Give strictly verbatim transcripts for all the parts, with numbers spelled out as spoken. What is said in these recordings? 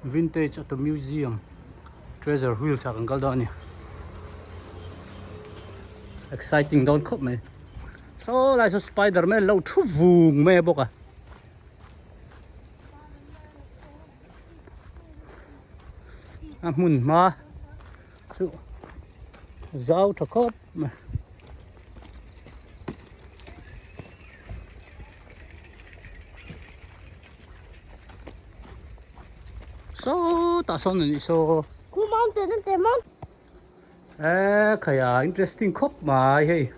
Vintage Auto Museum. Treasure Wheels-a kan kal dawn a nih. Exciting dawn khawp mai. Saw lai saw Spider-Man lo ṭhu vung mai bawk a. A hmun hma chu zau ṭha khawp mai. Saw ta sawn a ni saw. Khu mountain an te mawm. Eh, khaia interesting khawp mai hei.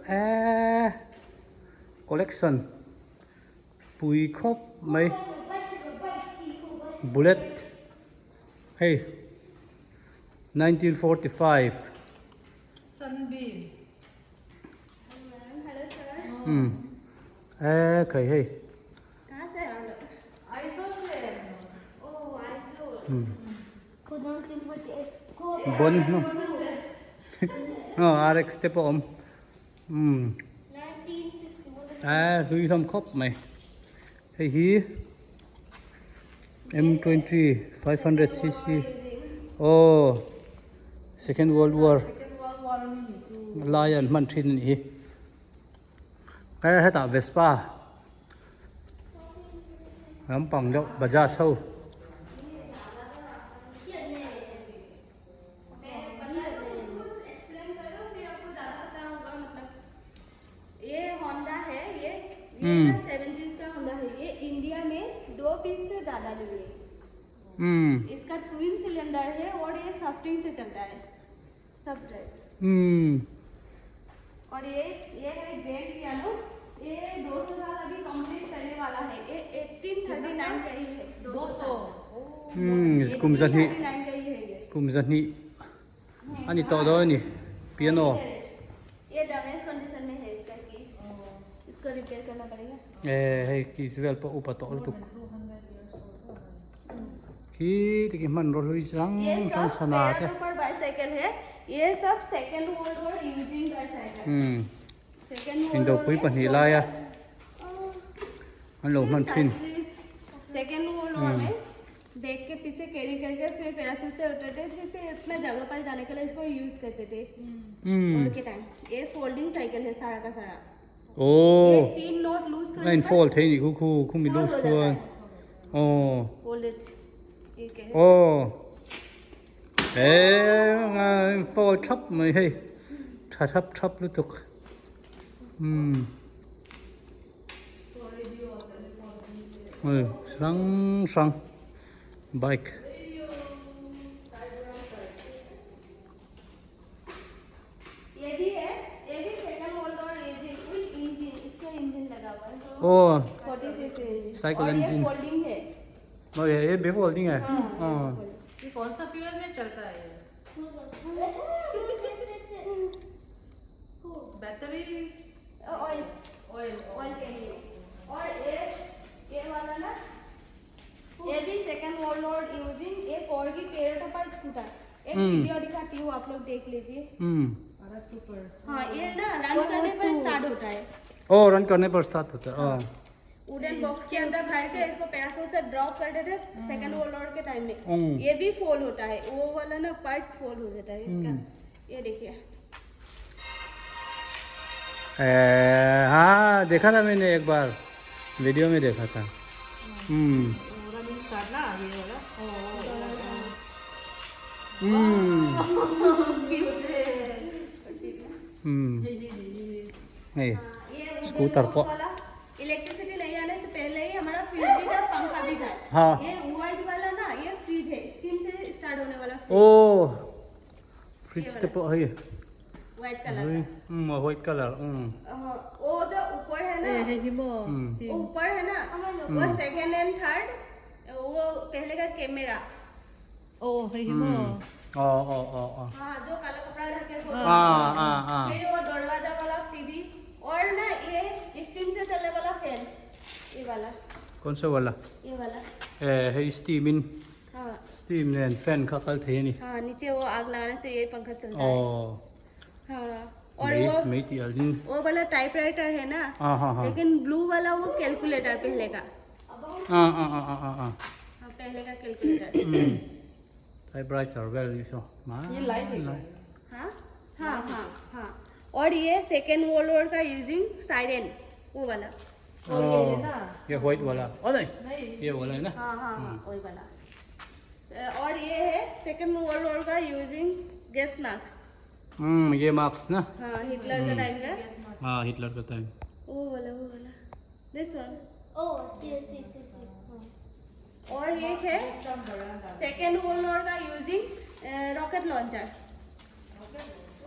Eh, collection. Pui khawp mai. Bullet. Hei. Nineteen forty-five. Sunbeam. Hello, sir. Hmm. Eh, khai hei. कहाँ से हैं आप लोग? आइजोल से हैं। Oh, Aizawl. Hmm. Khudan tin pati, eh, ko- Bon, no? Oh, R X te pawh awm. Hmm. Nineteen sixty-one. Eh, hlui hlawm khawp mai. Hei hi M twenty, five hundred C C. Oh, Second World War. Second World War ni chu. Lai an hman ṭhin a ni hi. Eh, heta Vespa. Ram pang deuh, Bajaj ho. मैं, मतलब, कुछ, कुछ explain करूँ, फिर आपको ज़्यादा पता होगा, मतलब, ये Honda है, ये, ये हम्म। ना seventies का Honda है, ये इंडिया में दो piece से ज़्यादा नहीं है। हम्म। इसका twin cylinder है और ये shafting से चलता है, सब drive। हम्म। और ये, ये है grand piano, ये दो सौ साल अभी complete करने वाला है। ये eighteen thirty nine का ही है, दो सौ साल। Hmm, ये kum zahni. Eighteen thirty nine का ही है ये। Kum zahni. Hmm, ani to do ni. Piano. ये damage condition में है इसका case। इसको repair करना पड़ेगा। Eh, hei, case vel pa upa to lutuk. Khi tiki hman ro hlui sang ये sang सब sana te. Paratrooper bicycle है। ये सब Second World War using bicycle। Hmm. Second World War में soldier, इन्दौपुरी पहनी लाया। अ, हम लोग ये मन छीन। साइकिल Second World War हम्म। में बैग के पीछे carry करके फिर parachute से उतरते थे, फिर अपने जगह पर जाने के लिए इसको use करते थे। हम्म। War के time। ये folding साइकिल है सारा का सारा। Oh. ये तीन नोट लूज करने पर fold thei ni khu khu khu mi lose हो जाता है। Oh. Fold it. ये क्या है? Oh. Eh, ngai fold thap mai hei. Tha thap thap lutuk. Hmm. Oi, sang sang. Bike. ये भी है, ये भी Second World War, ये भी with engine, इसका engine लगा हुआ है। Oh. Forty C C engine। Cycle engine। और ये folding है। Oh, ये, ये भी folding है? हाँ। Oh। ये कौन सा fuel में चलता है ये? Battery? Oil। Oil। Oil के लिए। और ये, ये वाला ना, ये भी Second World War using, ये Corgi Paratrooper scooter। एक हम्म। Video दिखाती हूँ, आप लोग देख लीजिए। हम्म। हाँ, ये ना run करने पर start होता है। Oh, run करने पर start होता है। Oh। Wooden box के अंदर भर के इसको parachute से drop कर देते हैं, Second World War के time में। हम्म। ये भी fold होता है, वो वाला ना part fold हो जाता है इसका। हम्म। ये देखिए। ए, हाँ, देखा था मैंने एक बार, video में देखा था। हम्म। वो running start ना, ये वाला। ओ, ओ, ओ, ओ। हम्म। Cute है। हम्म। ये, ये, ये, ये। ए, हाँ, ये wooden scooter box को वाला। Electricity नहीं आने से पहले ही हमारा fridge भी था, पंखा भी था। हाँ। ये white वाला ना, ये fridge है, steam से start होने वाला fridge। ओ, fridge ये तो वाला। प-, है। White colour का। हम्म, white colour, हम्म। हाँ, वो जो ऊपर है ना, ए, है हिमो, हम्म। Steam। वो ऊपर है ना, हम्म। वो second and third, वो पहले का camera। ओ, है हिमो। हम्म। ओ, ओ, ओ, ओ। हाँ, जो काला कपड़ा ढक के फोटो। हाँ, हाँ, हाँ। फिर वो दरवाजा वाला T V और ना ये steam से चलने वाला fan, ये वाला। कौन सा वाला? ये वाला। ए, है steam in। हाँ। Steam ने fan का कल थे नहीं। हाँ, नीचे वो आग लगाने से ये पंखा चलता है। ओ। हाँ, और मेई, वो, मेई ती आलिन। वो वाला typewriter है ना, हाँ, हाँ, हाँ। लेकिन blue वाला वो calculator पहले का। हाँ, हाँ, हाँ, हाँ, हाँ, हाँ। हाँ, पहले का कैलकुलेटर। हम्म। Typewriter, well, ये सो। हाँ, ये लाइट है क्या? हाँ, हाँ, हाँ, हाँ। और ये सेकेंड वर्ल्ड वॉर का यूजिंग सायरन, वो वाला। ओ, ये है ना? ये व्हाइट वाला। ओ, नहीं। नहीं। ये वाला है ना? हाँ, हाँ, हाँ, हम्म। वही वाला। अ, और ये है सेकेंड वर्ल्ड वॉर का यूजिंग गैस मास्क। हम्म, ये मास्क ना? हाँ, हिटलर का हम्म। टाइम का। हाँ, हिटलर का टाइम। वो वाला, वो वाला। This one. Oh, yes, yes, yes, yes. हाँ। और ये है सेकेंड वर्ल्ड वॉर का यूजिंग, अ, रॉकेट लॉन्चर।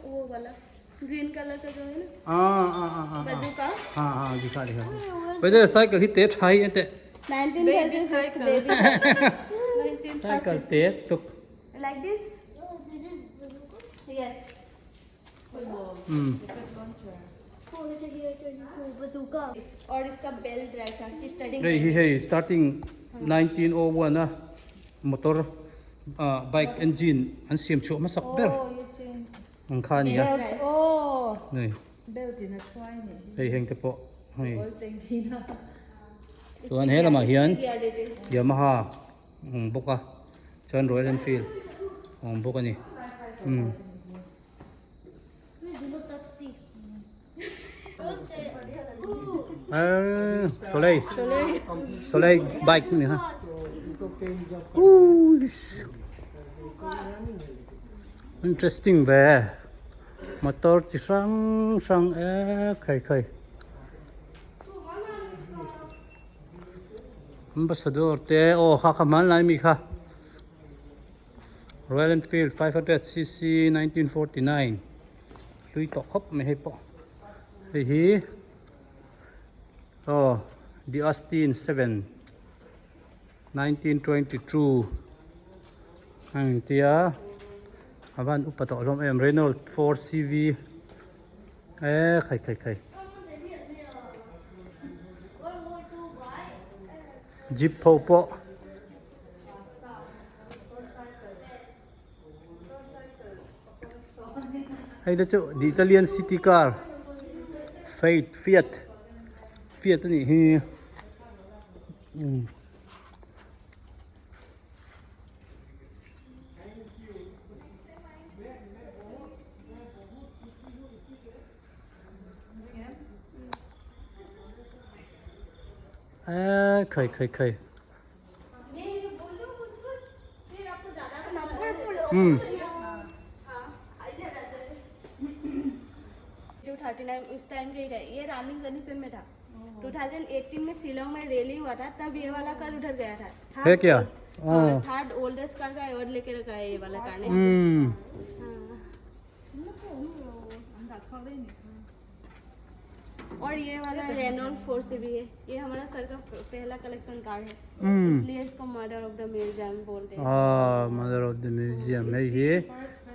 वो वाला ग्रीन कलर का जो है ना, हाँ, हाँ, हाँ, हाँ, हाँ। बंदूक का। हाँ, हाँ, दिखा, दिखा। अरे, वो वैसे साइकिल ही तेज हाई है ते। Nineteen thirty six baby cycle. Cycle तेज तो। Like this? Oh, this is बंदूक। Yes. हम्म। और इसका बेल्ट रखा, स्टार्टिंग। हे, हे, हे, starting हाँ। नाइनटीन ओ वन ना, मोटर, आ, bike engine, an siem chhuah hmasa ber। Oh, ये chain. An kha ni a। Belt, oh। Nei। Belt ina chuai ni। Hei heng te pawh. Hei। Oil tank hi na। Chuan he lamah hian Yamaha, um, bawk a. Chuan Royal Enfield, um, bawk a ni. Hmm. Eh, Soleil. Soleil. Soleil bike ni ha. Uish. Interesting ve. Motor chi hrang hrang e khai khai. Ambassador te, aw, kha kha hman lai mi kha. Royal Enfield five hundred C C nineteen forty-nine. Hlui tawh khawp mai hei pawh. Hei hi. Aw, the Austin seven, nineteen twenty-two. Ang tia. A van upa tawh hlawm em, Renault four C V. Eh, khai, khai, khai. Jeep pho pawh. Hei, the Italian city car. Fiat, Fiat. Fiat a nih hi. Hmm. Eh, khai, khai, khai. Hmm. Two thirty nine उस time का ही था, ये running condition में था। Two thousand eighteen में शिलोंग में रैली हुआ था, तब ये वाला कार उधर गया था। है क्या? हाँ, ओह। थर्ड ओल्डेस्ट कार का अवार्ड लेके रखा है ये वाला कार ने। हम्म। हाँ। और ये वाला रेनॉल्ट फोर सी वी है, ये हमारा सर का प-, पहला कलेक्शन कार है, हम्म। इसलिए इसको मदर ऑफ द म्यूजियम बोलते हैं। Ah, mother of the museum, hei hi.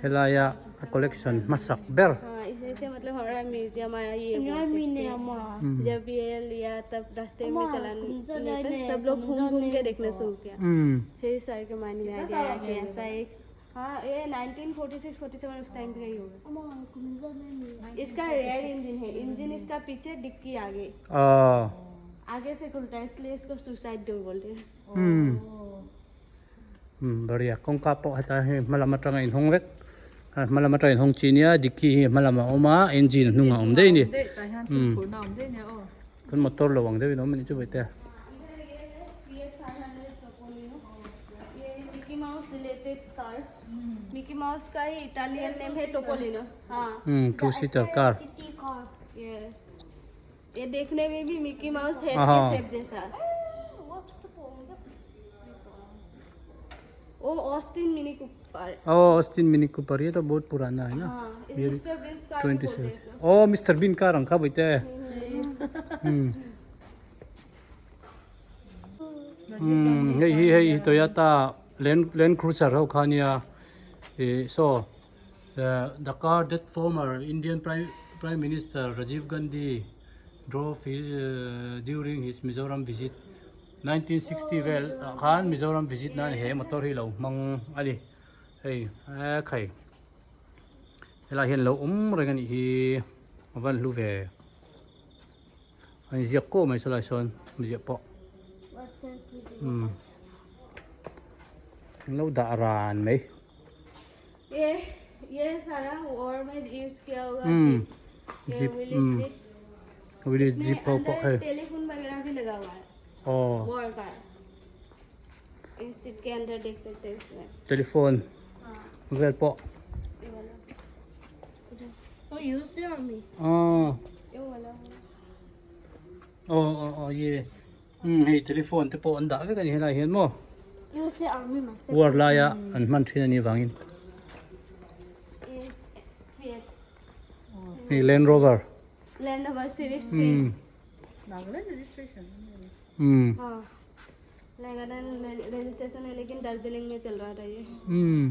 Helaia a collection hmasa ber. हाँ, इसी से मतलब हमारा म्यूजियम आया, ये बोल सकते हैं। हम्म। जब ये लिया तब रास्ते में चलाने पे सब लोग घूम घूम के देखना शुरू किया। हम्म। फिर सर के माइंड में आ गया कि ऐसा एक हाँ, ये nineteen forty six forty seven उस टाइम पे का ही होगा। इसका रेयर इंजन है, इंजन इसका पीछे, डिक्की आगे। Ah. आगे से खुलता है, इसलिए इसको सुसाइड डोर बोलते हैं। Hmm. Hmm, बढ़िया। Kawngka pawh heta hi hma lam aṭanga inhawng vek. A, hma lam aṭanga inhawng chi nia, dicky hi hma lama awm a, engine hnunga awm daih ni. Engine hnunga awm daih, tah hian thil phurna awm daih nia, aw. Kan motor lo ang deuhin awm a ni chu, Bawihtei. ये Mickey mouse related car. Mickey mouse का ही Italian name है टोपोलिनो। हाँ। Hmm, two seater car. ये, ये देखने में भी मिकी माउस हेड के शेप जैसा। वो Austin mini Cooper. Oh, Austin Mini Cooper, ये तो बहुत पुराना है ना? हाँ, ये मिस्टर बीन कार भी बोलते हैं इसको। Oh, mister Bean car ang kha, Bawihtei. Hmm. Hmm, hei hi, hei hi Toyota Land, Land Cruiser ho kha nia. Eh, so, the, the car that former Indian Prime, Prime Minister Rajiv Gandhi drove, uh, during his Mizoram visit. Nineteen sixty vel, ah, khan Mizoram visit nan he motor hi lo hmang a ni. Hei, eh, khai. Helai hian lo awm reng a nih hi, a van hlu ve. An ziak kuah mai saw lai sawn, ziak pawh. Hmm. Lo dah ran mai. ये ये सारा वॉर में यूज किया हुआ Hmm. Jeep. ये Jeep, village hmm. Jeep. Village इसमें jeep po po अंदर hai. Telephone वगैरह भी लगा हुआ है, Oh, वॉर का। इस सीट के अंदर देख सकते हैं इसमें। Telephone. हाँ, Vel po. ये वाला। Oh, you see on me. Oh, ये वाला। oh, oh, oh, ye. Hmm, hei telephone te po an dah vek a ni helai hian maw. You see on me myself. War laia an hman thin a ni vangin. ये fiat. Hei Land Rover. Land rover series Hmm. Nagaland registration. Hmm. हाँ, नागालैंड रजिस्ट्रेशन है, लेकिन दार्जिलिंग में चल रहा था ये। Hmm.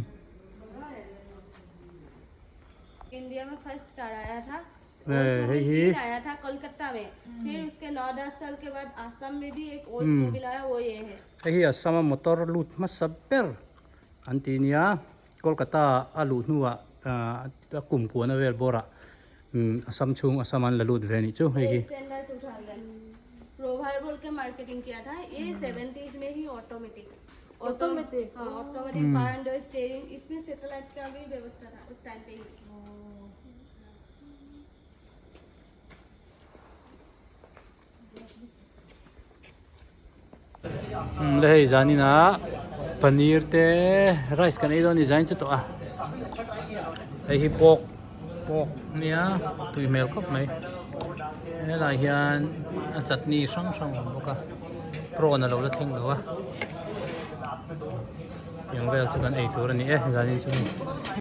India में फर्स्ट कार आया था, ए, ओल्ड्समोबाइल हे, हे। तीन आया था कोलकाता में। फिर उसके नौ दस साल के बाद आसाम में भी एक ओल्ड्समोबाइल आया, वो ये है। Hei hi Assam-a motor lut hmasa ber an ti nia. Kolkata a luh hnuah, ah, a kum kuana vel bawra, um, Assam chhung, Assam an la lut ve ni chu hei hi. Standard two thousand rover बोल के marketing किया था। ये seventies में ही automatic. Automatic? हाँ, automatic hmm. Power window steering. इसमें satellite का भी व्यवस्था था उस टाइम पे ही। Hmm, le hei zanina paneer te, rice kan ei dawn ni zain chu tawh a. Hei hi pork, pork nia, tui hmel khawp mai. Helai hian a chutney hrang hrang a awm bawk a. Prawn a lo la thleng lo a. Tiang vel chu kan ei tur a ni e, zanin chu.